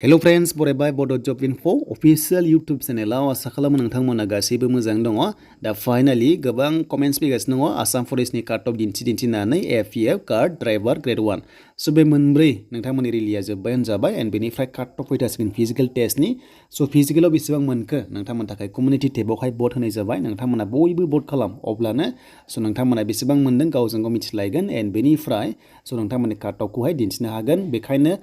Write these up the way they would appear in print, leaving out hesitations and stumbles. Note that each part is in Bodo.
Hello friends, बरायबाय Bodo Job Info official YouTube channel आसा खालामो नोंथांमोना गासैबो मोजां दङ। दा फाइनाली गोबां कमेन्ट्स फैगासिनो दङ आसाम फरेस्टनि काट अफ दिन्थिनानै AFF कार्ड ड्राइभार ग्रेड 1 स' बे मोनब्रै नोंथांमोननि रिलिया जोब्बाय होनजाबाय एन्ड बेनिफ्राय काट अफ फैथासिगोन फिजिकल टेस्टनि स' फिजिकलाव बेसेबां मोनखो नोंथांमोननि थाखाय कमिउनिटि टेबावहाय भट होनाय जाबाय नोंथांमोना बयबो भट खालाम अब्लानो स' नोंथांमोना बेसेबां मोनदों गावजों गाव मिथिलायगोन एन्ड बेनिफ्राय स' नोंथांमोननि काट अफखौहाय दिन्थिनो हागोन बेखायनो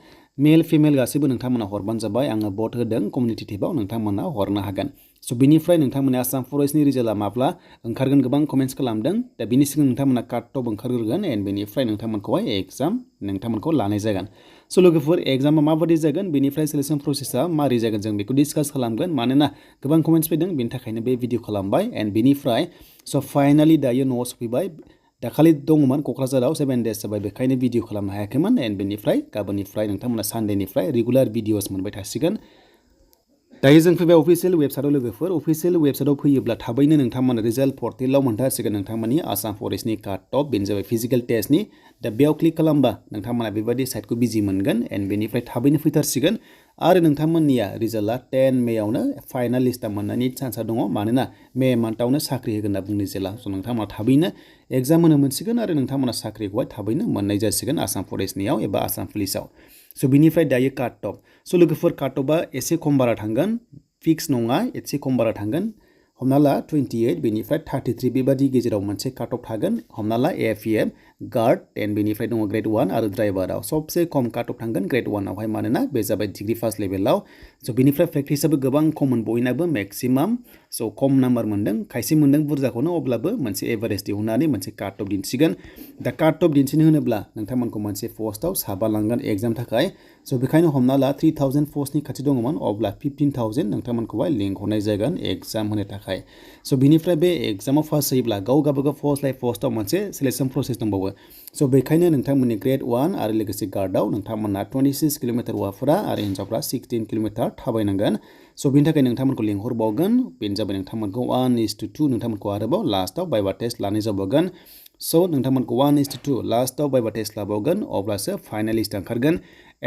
मेल फिमेल गासैबो नोंथांमोना हरबानो जाबाय आङो भट होदों कमिउनिटि टेबाव नोंथांमोना हरनो हागोन स' बिनिफ्राय नोंथांमोननि आसाम फरेस्टनि रिजाल्टआ माब्ला ओंखारगोन गोबां कमेन्ट्स खालामदों दा बिनि सिगां नोंथांमोना काट अफ ओंखारग्रोगोन एन्ड बेनिफ्राय नोंथांमोनखौहाय एग्जाम नोंथांमोनखौ लानाय जागोन स' लोगोफोर एग्जामा माबायदि जागोन बेनिफ्राय सिलेक्सन प्रसेसआ मारै जागोन जों बेखौ डिसकास खालामगोन मानोना गोबां कमेन्ट्स फैदों बेनि थाखायनो बे भिडिअ खालामबाय एन्ड बेनिफ्राय स' फाइनालि दायो न'आव सफैबाय दाखालि दङमोन क'क्राझाराव 7 days जाबाय बेखायनो भिडिअ खालामनो हायाखैमोन एन्ड बेनिफ्राय गाबोननिफ्राय नोंथांमोना सानडेनिफ्राय रेगुलार भिडिअस मोनबाय थासिगोन दायो जों फैबाय अफिसियेल वेबसाइटआव लोगोफोर अफिसियेल वेबसाइटआव फैयोब्ला थाबैनो नोंथांमोना रिजाल्ट पर्टेलाव मोनथारसिगोन नोंथांमोननि आसाम फरेस्टनि काट अफ बेनो जाबाय फिजिकल टेस्टनि दा बेयाव क्लिक खालामबा नोंथांमोना बेबायदि साइटखौ बिजि मोनगोन एन्ड बेनिफ्राय थाबैनो फैथारसिगोन आरो नोंथांमोननिया रिजाल्टआ 10 मेआवनो फाइनाल लिस्टआ मोननायनि चान्सआ दङ मानोना मे मान्थआवनो साख्रि होगोन होनना बुंनाय जेला स' नोंथांमोना थाबैनो एग्जाम होनो मोनसिगोन आरो नोंथांमोना साख्रिखौहाय थाबैनो मोननाय जासिगोन आसाम फरेस्टनियाव एबा आसाम पुलिसाव स' बिनिफ्राय दायो काट अफ स' लोगोफोर काट अफआ एसे खम बारा थांगोन फिक्स नङा एसे खम बारा थांगोन हमना ला 28 बेनिफ्राय 33 बेबादि गेजेराव मोनसे काट अफ थागोन हमना ला AFF गार्ड एन्ड बेनिफ्राय दङ ग्रेड 1 आरो ड्राइभाराव सबसे खम काट अफ थांगोन ग्रेड 1 आवहाय मानोना बे जाबाय डिग्री फार्स्ट लेभेलाव स' बेनिफ्राय प्रेक्टिसाबो गोबां खममोन बयनाबो मेक्सिमाम स' खम नाम्बार मोनदों खायसे मोनदों बुरजाखौनो अब्लाबो मोनसे एभारेज दिहुननानै मोनसे काट अफ दिन्थिगोन दा काट अफ दिन्थिनो होनोब्ला नोंथांमोनखौ मोनसे पस्टआव साबा लांगोन एग्जाम थाखाय स' बेखायनो हमना ला 3000 पस्टनि खाथि दङमोन अब्ला 15000 नोंथांमोनखौहाय लिंहरनाय जागोन एग्जाम होनो थाखाय स' बिनिफ्राय बे एग्जामाव पास जायोब्ला गावगाबागाव पस्ट लाइ पस्टआव मोनसे सिलेक्सन प्रसेस दंबावो स' बेखायनो नोंथांमोननि ग्रेड 1 आरो लोगोसे गार्डआव नोंथांमोना 26 किल'मिटार हौवाफोरा आरो हिन्जावफ्रा 16 किल'मिटार थाबायनांगोन स' बेनि थाखाय नोंथांमोनखौ लिंहरबावगोन बेनो जाबाय नोंथांमोनखौ 1:2 नोंथांमोनखौ आरोबाव लास्टआव बाइबा टेस्ट लानाय जाबावगोन स' नोंथांमोनखौ 1:2 लास्टआव बाइबा टेस्ट लाबावगोन अब्लासो फाइनाल लिस्ट ओंखारगोन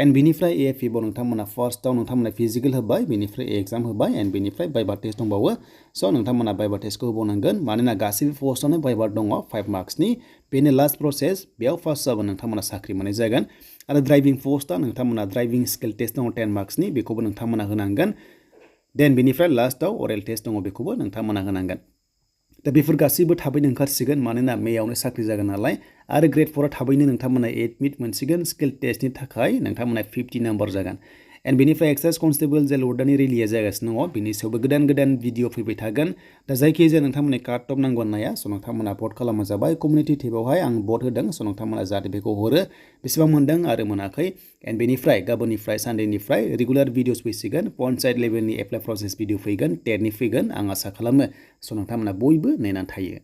एन्ड बेनिफ्राय AFFआव नोंथांमोना फार्स्टआव नोंथांमोना फिजिकेल होबाय बेनिफ्राय एग्जाम होबाय एन्ड बेनिफ्राय बाइबा टेस्ट दंबावो स' नोंथांमोना बाइबा टेस्टखौ होबावनांगोन मानोना गासैबो पस्टआवनो बाइबा दङ 5 मार्क्सनि बेनो लास्ट प्रसेस बेयाव पास जाबा नोंथांमोना साख्रि मोननाय जागोन आरो ड्राइभिं पस्टआ नोंथांमोना ड्राइभिं स्किल टेस्ट दङ 10 मार्क्सनि बेखौबो नोंथांमोना होनांगोन देन बेनिफ्राय लास्टआव अरेल टेस्ट दङ बेखौबो नोंथांमोना होनांगोन दा बेफोर गासैबो थाबैनो ओंखारसिगोन मानोना मेआवनो साख्रि जागोन नालाय आरो ग्रेड 4आ थाबैनो नोंथांमोना एडमिट मोनसिगोन स्किल टेस्टनि थाखाय नोंथांमोना 50 नाम्बार जागोन एन्ड बेनिफ्राय एक्साइज कनस्टेबल जेल वार्डाननि रिलिया जागासिनो दङ बिनि सायावबो गोदान भिडिअ फैबाय थागोन दा जायखिजाया नोंथांमोननि काट अफ नांगौ होननाया स' नोंथांमोना भट खालामनो जाबाय कमिउनिटि टेबावहाय आं भट होदों स' नोंथांमोना जाहाथे बेखौ हरो बेसेबां मोनदों आरो मोनाखै एन्ड बेनिफ्राय गाबोननिफ्राय सानडेनिफ्राय रेगुलार भिडिअस फैसिगोन पन्चायत लेभेलनि एप्लाइ प्रसेस भिडिअ फैगोन टेटनि फैगोन आं आसा खालामो स' नोंथांमोना बयबो नेनानै थायो